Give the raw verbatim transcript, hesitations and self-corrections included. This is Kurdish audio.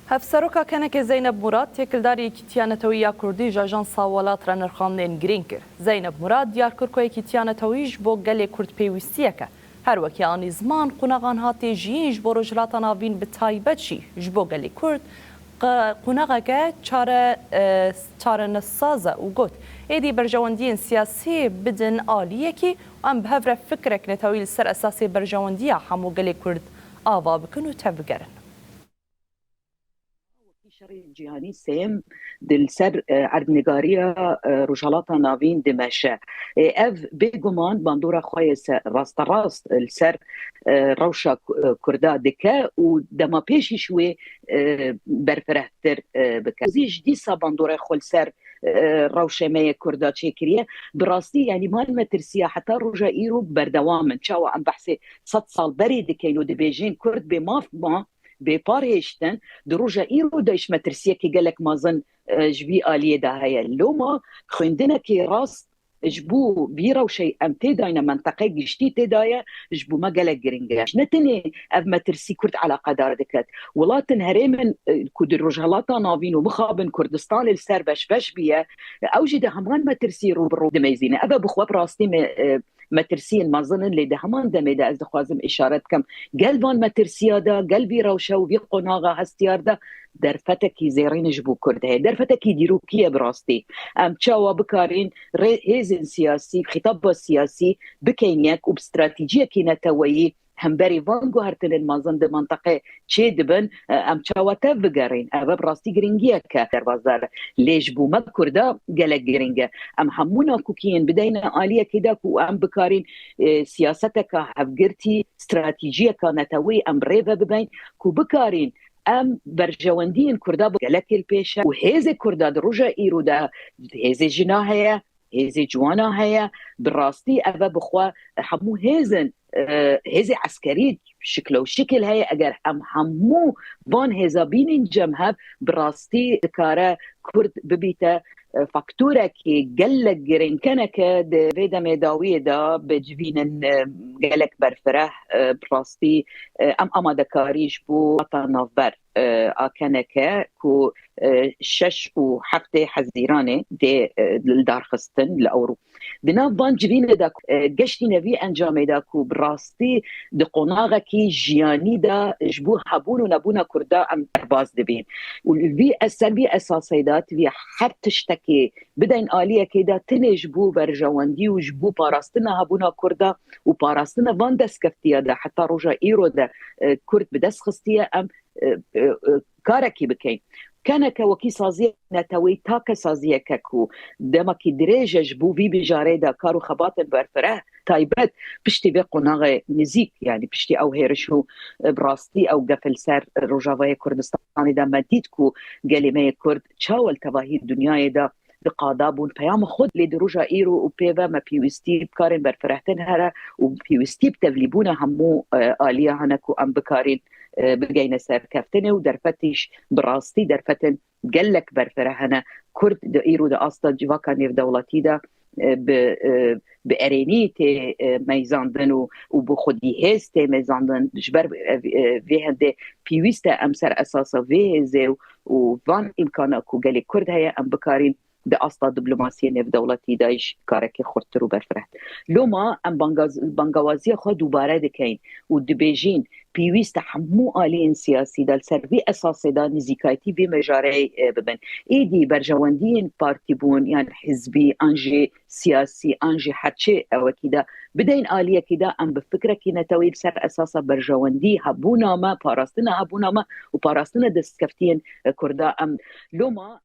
Hevseroka Kenekê Zeynep Murad têkildarî Yekîtiya Netewî ya Kurdî ji Ajansa Welat re nirxandinên girîng kir. Zeynep Murad diyar kir ku Yekîtiya Netewî ji bo gelê Kurd pêwîstiyek e. Her wekî anî ziman, qonaxan hatê jiyîn ji bo Rojhilata Navîn bi taybet jî ji bo gelê Kurd qe-, qonaxeke çare, e, çarenesaz e û got, êdî berjewendiyên siyasî bidin aliyekî û em bi hev re fikrek netewî li ser esasê berjewendiya hemû gelê Kurd ava bikin û tevbigerin. Wekî şerê cîhanî sêyem di li ser, e, erdnigariya, e, Rojhelata Navîn dimeşe. E, ev bêguman bandora xwe yê se-, rasterast li ser, e, rewşa Ku-, e, Kurda dike û dema pêşî ji wê, e, berfirehtir, e, bike. Zî ji dîsa bandora xwe li ser, e, rewşê me yê Kurda çêkiriye. Bi rastî, yanî, van metirsiya heta roja îro berdewam in. Çawa em behsê sed sal berê dikeyn û dibêjin Kurd bê maf ma, bê parhêştin, di roja îro de ji metirsiyekî gelek mezin, e, ji vî aliyê de heye. Loma xwendinekî rast ji bo vî rewşeyê em tê dayne, menteqe giştî tê daye, ji bo me gelek giring e. Ne tenê ev metirsî Kurd eleqedar diket. Welatên herêmin, e, ku di Rojhelata Navîn û mixabin Kurdistanê li ser beş beş bûye, ew jî di heman metirsî rû bi rû dimeyzîne. Ev e bi xwe bi rastî me, e, metirsiyên mezin in, lê di heman demê de ez dixwazim îşaret bikim. Gel van metirsiya de, gel vî rewşe û vî qonaxa hestiyar de derfetekî zêrîn ji bo Kurd heye. Derfetekî dîrokî ye bi rastî. Em çawa bikarîn rê-, hêzên siyasî, xîtaba siyasî bikeyn yek û bi stratejiyekî neteweyî hemberî van guhertinên mezin di menteqê çê dibin, e, em çawa tev bigerîn? Ev bi rastî giringiyeke derbasdar e. Lê ji bo me Kurda gelek giring e. Em hemû nakokiyên bideyne aliyekê de ku em bikarîn, e, siyaseteka hevgirtî, stratejiyeka neteweyî em rê ve bibeyn ku bikarîn em berjewendiyên Kurda bi gelekê li pêş e û hêzê Kurda di roja îro de hêzê jina heye, hêzê ciwana heye, bi rastî ev e bi xwe hemû hêzin, e, hêzê eskerî şikle û şikil heye. Eger em hemû van hêza bînin cem hev, bi rastî dikare Kurd bibîte, e, faktorekî gelek girîng. Keneke di vê demê dawiyê de bi civînin, e, gelek berfireh, e, bi rastî, e, em amadekarî ji bo hata navber, e, a Keneke ku, e, şeş û heftê Hezîranê dê, e, li dar xistin li Ewro. Di nav van civînê de, e, geştîne vî encamê de ku bi rastî di qonaxekî jiyanî de ji bo hebûn û nebûna Kurda em derbas dibîn. Û li vî es-, ser vî esasê de, vî her tiştekê bideyn aliyekê de, tenê ji bo berjewendî û ji bo parastina hebûna Kurda û parastina van destkeftiya de heta roja îro de, e, Kurd bi dest xistiye, em, e, e, e, karekî bikeyn. Keneke wekî saziyek neteweyî, take saziyeke ku demekî dirêj e ji bo vî bijarê de kar û xebatên berfireh taybet piştî vê qonaxê nizîk, yanî piştî ew hêriş û, e, bi rastî ew gef li ser Rojavayê Kurdistanê de me dît ku gelê me yê Kurd çawa li tevahî dinyayê de di qada bûn. Peyama xwe lê di roja îro û pê ve me pêwîstî bi karên berfirehtin here û pêwîstî bi tevlîbûna hemû, e, aliya hene ku em bikarîn, e, bigeyne serkeftinê û derfetîş bi rastî derfetên gelek berfireh hene. Kurd di îro di asta civaka nêvdewletî de, e, bi, e, bi erênî tê, e, meyzandin û, û bi xwedî hêz tê meyzandin. Ji ber, e, e, vê hindê pêwîst e em ser esasa vê hêzê û, û van îmkana ku gelê Kurd heye em bikarîn di asta diplomasiyê nêvdewletî de jî karekî xurttir û berfireh. Loma em bangaz-, bangawaziya xwe dubare dikeyn û dibêjin, pêwîst e hemû aliyên siyasî de li ser vî esasê de nizîkayetî vê mijareyê, e, bibin. Êdî berjewendiyên partîbûn yan hizbî an jî siyasî an jî herçê ewekî de bideyn aliyekî de em bi fikrekî netewî li ser esasa berjewendî hebûna me, parastina hebûna me û parastina destkeftiyên, e, Kurda em loma